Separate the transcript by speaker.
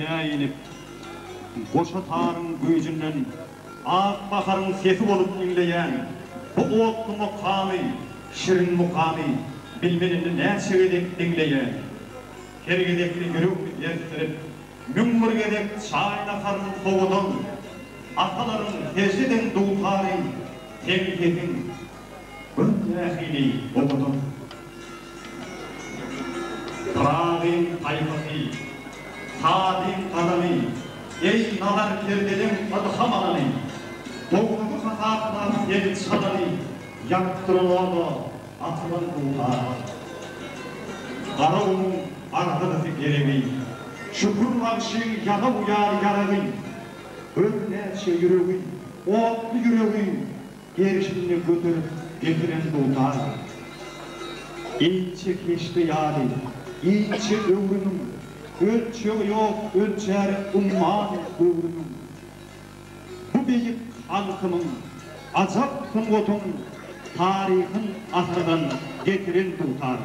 Speaker 1: dünýä inip, goşa taryň güýjünden ak baharyň sesi bolup iňleýän bu otly mukamy, şirin mukamy bilmen indi näçe gezek diňleýän. Her gezekde ýüregimi dersdirip, 1001 gezek çaý-naharyny sowadan, atalaryň sežde eden dutary seň sesiň, gör nähili owadan. Pyragyň paýhasy, sazyň gazaly, Eý, nazar perdeden ylham alany, Dowzahy hasaplap seni çalany, Ýanyp duran oda atylan dutar. Garagumuň arzylysyy geregi, Şükür bagşyň ýaga uýar ýaragy, Gör näçe ýüregi, otly ýüregi Gerşinde göterip getiren dutar. Inçe keşde ýaly, inçe öwrümiň, Ölçegi ýok, ölçäre umman göwrümiň. Bu beýik halkymyň ajap sungatyň Taryhyn asyrdan getiren dutar.